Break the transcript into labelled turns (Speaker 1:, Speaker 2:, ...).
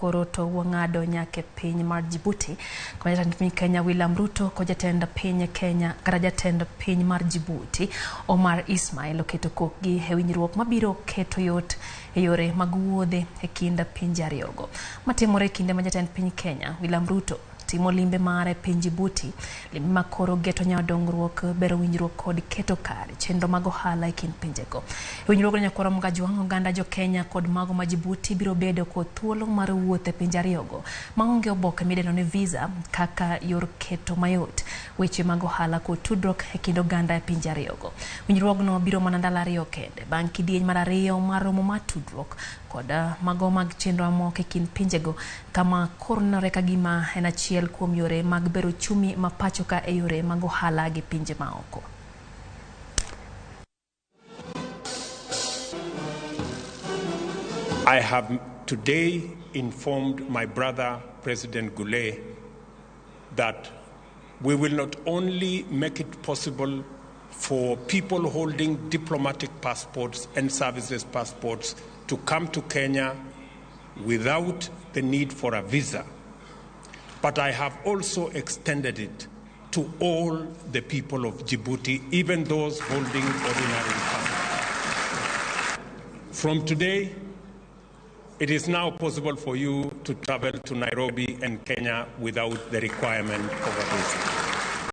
Speaker 1: Koro to wang'ado nyaka e piny mar Djibouti kama jatend piny Kenya William Ruto kod jatend piny Kenya kata jatend piny mar Djibouti Omar Ismail oketo kokgi e winjruok mabiro keto yot e yore mag wuodhe e kind pinje ariyogo. Matimore e kinde ma jatend piny Kenya William Ruto timo limbe mare e piny Djibouti, limbe ma koro geto nyawo dongruok, bero winjruok kod keto kare chenro mag ohala e kind pinjego. E winjruogno nyakwar Mgajwang' oganda jo Kenya kod mago ma Djibouti biro bedo kod thuolo mar wuoth e pinje ariyogo maonge oboke midendo ni visa kaka yor keto mayot weche mag ohala kod tudruok e kind oganda e pinje ariyogo. Winjruogno biro mana ndalo ariyo kende bang' kidieny mar ariyo mar romo mar tudruok kod mago mag chenro mamoko e kind pinjego kama koro nenore ka gima en achiel kuom yore mag bero uchumi ma pacho ka e yore mag ohala gi pinje maoko.
Speaker 2: I have today informed my brother, President Guelleh, that we will not only make it possible for people holding diplomatic passports and services passports to come to Kenya without the need for a visa, but I have also extended it to all the people of Djibouti, even those holding ordinary passports. From today, it is now possible for you to travel to Nairobi and Kenya without the requirement of a visa.